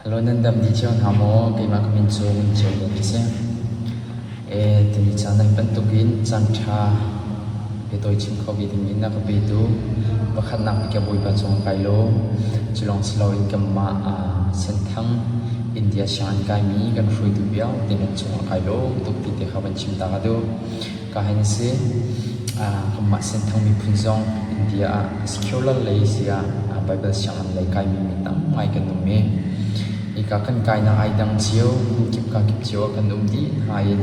Hello, nan dam dih cio hna maw? Keimah ka min cu Ngun Ceu Lian ka si. Tuni caan nan bantukin caan ṭha biatawi chim kho ve dingin na ka petu pakhatnak bik ah Bawipa cung kai lawm. Cu lawng si loin kanmah Senthang India sianginn kaimi kan hruaitu vialte nan cungah kai lawm tuk ti te kha van chim ta ka duh. Ka hin a si. Kanmah Senthang miphun zong India ah secular lei si ah Baibal sianginn lei kaimi mi tam ngai kan um i hika kan kainak ai dang cio, hmunkip kakip cio ah kan um dih hna in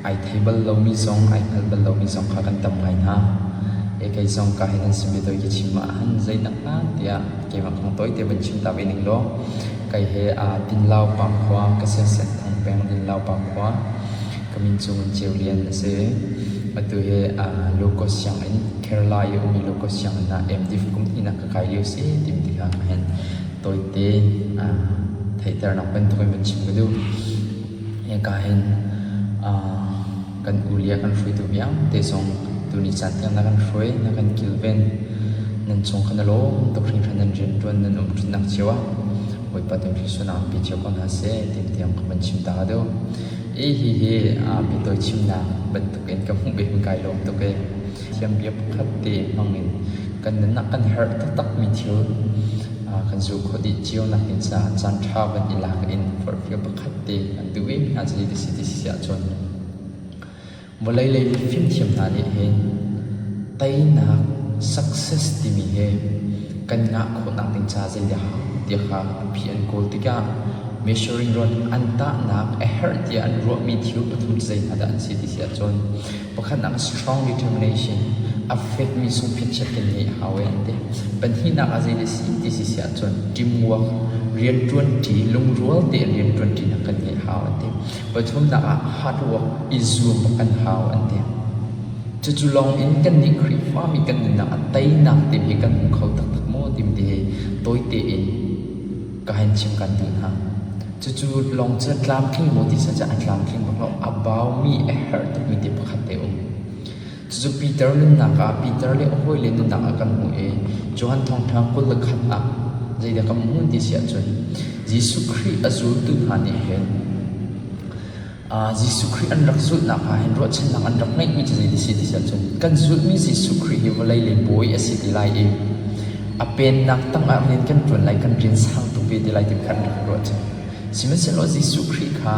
ai thei bal lomi zong, ai hngal bal lomi zong kha kan tam ngai hna. Kei zong ka hin an si biatawi ka chim ah han zeinak hna tiah keimah kong tawite van chim ta ve ning law kei he Dinlau pa khua ka si Senthang peng Dinlau pa khua Ka min cu Ngun Ceu Lian a si. Atu hi Locust sianginn, Kerala i a ummi Locust sianginn ah MDiv kum hnihnak ka kai lio si timi tikah ka hen tawite theihternak bantuk in van chim ka duh. Hika hin kan u le kan hruaitu vialte zong tuni caan tiang na kan hruai, na kan kilven, nan cung kha na lawm tuk hringhran nan rianṭuan nan um ṭhutnak cio ah Bawipa tu Jesuh pe cio ko hna seh ti tiang ka van chim ta ka duh. Hihi biatawi chimnak bantukin ka hmuh ve hin kai lawm tuk ee. Thiam bia pakhat te hmang in kan nunnak kan herh taktakmi thil kan zul khawh dih cio nakin caah caan ṭha van i lak in forhfial pakhat te kan duh ve hna zei ti si ti si ahcun Vawlei lei fimthiam hna nih hin teinak success timi hi kan ngah khawhnak ding ca zeidah hau ti kha a phi an kawl tikah measuring rod an tahnak a herh tiah an ruahmi thil pathum cu zei hna dah an si ti si ahcun pakhatnak strong determination a fekmi sungphiatchiat kan ngeih a hau e an ti. Pahnihnak ah zeidah si ti si si ahcun teamwork rianṭuanṭi lungrual tein rianṭuanṭinak kan ngeih a hau an ti. Pathumnak ah hard work i zuam kan hau an ti. Cucu lawng in kannih Khrihfami kan nunnak a teinak timi hi kan hmu kho taktak maw timi te hi tawite in ka han chim kan duh hna. Cucu lawng cu tlamtling maw ti sa a tlamtling bak lo. A baumi a herh tukmi te pakhat te um. Cucu Peter nunnak ah Peter le a hawile nunnak ah kan hmuh i Johan Thawngṭha 21 ah zeidah kan hmuh ti si ahcun Jesuh Khrih a zultu hna nih hin Jesuh Khrih an rak zulhnak ah hin ruahchannak an rak ngeihmi cu zei ti si ti si ahcun kan zulhmi Jesuh Khrih hi vawlei lei bawi a si ti lai i a pennak tangah rian kan ṭuan lai kan rian sang tuk ve ti lai ti kha an rak ruahchan. Sihmanhsehlaw Jesuh Khrih kha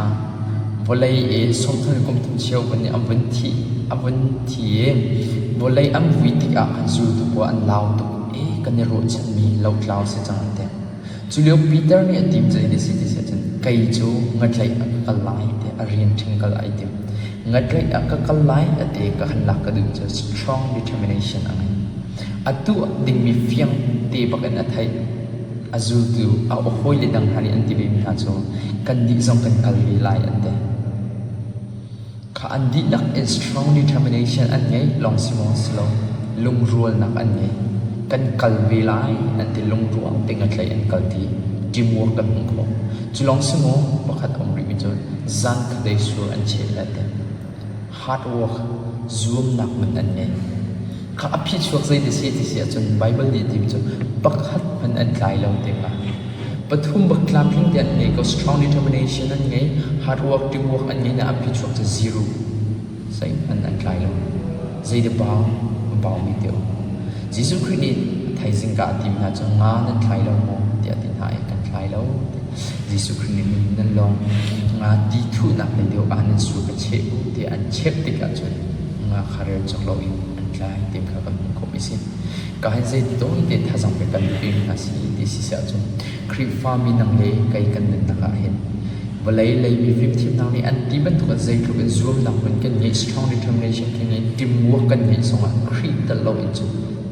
vawlei i sawmthum le kum thum cheu vun i a vun thi i vawlei an vui tikah khan zultu pawl an lau tuk i kan i ruahchanmi lotlau si cang an ti. Cu lio Peter nih a tim cu zei si ti si ahcun kei cu ngatlaih ah ka kal lai tiah a rian ṭhing kal ai tim. Ngatlaih ah ka kal lai a ti ka han lak ka duh cu strong determination a ngei. A tuah dingmi fiang te bak in a theih. A zultu a hawile dang hna nih an ti vemi hna cu kannih zong kan kal ve lai an ti. Kha an dihlak in strong determination an ngei lawng si maw si lo lungrualnak an ngei. Kan kal ve lai an ti lungrual te ngatlaih an kal ti teamwork kan hmuh khawh. Cu lawng si maw pakhat a um rihmi cu zan khaday sur an cheh le ti. Hard work zuamnak man an ngei. Kha a phichuak zei ti si ti si ahcun Baibal nih a timi cu pakhat hmanh an tlai lo ti kha. Pathum bak tlamtling te an ngei ko strong determination an ngei hard work teamwork an ngei na a phichuak cu zero zeihmanh an tlai lo. Zei dah bau a baumi ti um. Jesuh Khrih nih a thaizing ka a tim hna cu nga nan thlai lo maw tiah a ti hna i kan thlai lo. Jesuh Khrih nih min nan lawng nga ti thuhnak lei deuh ah nan sur ka cheh u tiah an chep tikah cun nga kha rel cawk loin an tlai ti kha kan hmuh khawh mi si. Ka hin zei tawi te thazang pe kan duh hna si ti si si ahcun Khrihfami nang le kei kan nunnak ah hin vawlei lei mi fimthiamnak nih an ti bantuk in zeitluk in zuamnak hmun kan ngeih strong determination kan ngeih teamwork kan ngeih zongah Khrih tel lo in cun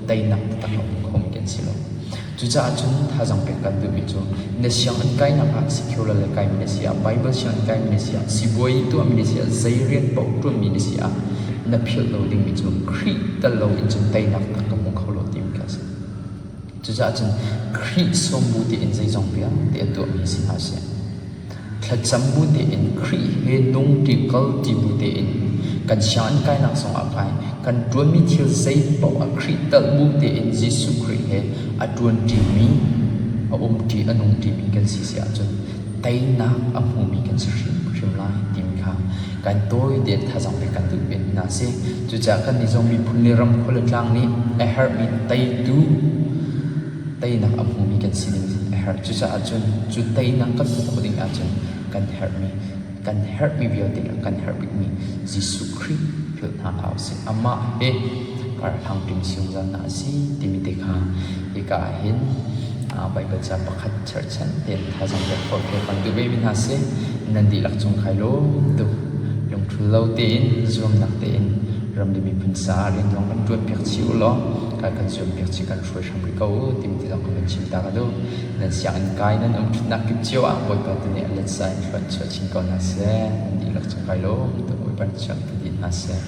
teinak taktak a um khomi kan si lo. Cucaah cun thazaang pek kan duhmi cu na sianginn kainak ah secular le kaimi na si ah Bible sianginn kaimi na si ah sibawi tuahmi na si ah zei rian paoh ṭuanmi na si ah na philh lo dingmi cu Khrih tel lo in cun teinak tak ka hmu kho lo timi kha a si. Cucaah cun Khrih sawmbu tein zeizong vialte a tuahmi si hna seh. Thlacam bu tein Khrih he nung ṭi kal ṭi bu tein kan sianginn kainak zongah kai, kan ṭuanmi thil zei paoh ah Khrih telh bu tein Jesuh Khrih he a ṭuan ṭimi, a um ṭi, a nung ṭimi kan si si ahcun Teinak a hmumi kan si hrimhrim lai timi kha kan tawi tein thazaang pek kan duh ve hna si. Cucaah kannih zong miphun le ram khua le tlang nih a herhmi teitu teinak a hmumi kan si ding a herh. Cucaah cun cu teinak kan hmuh khawh ding ahcun kan herhmi kan herhmi vialte le kan herh bikmi Jesuh Khrih philh hna hlah usih. Amah he karhlang ṭing zungzal hna a si timi te kha hika ah hin Baibal ca pakhat cherhchan tein thazaang pek khawh khi kan duh vemi hna si. Nan dihlak cung khai lawm tuk. Lungthul lo tein zuamnak tein ram le miphun caah rian zong kan ṭuan piak chih u law kai kan zuam piak chih kan hruai hram rih ko u timi te zong kan van chim ta ka duh. Nan sianginn kai nan um ṭhutnak kip cio ah Bawipa tu nih a letsa in hluan chuah chin ko hna seh. Nan dihlak cung kai lawm tuk. Bawipa nih chuah ka dih hna seh.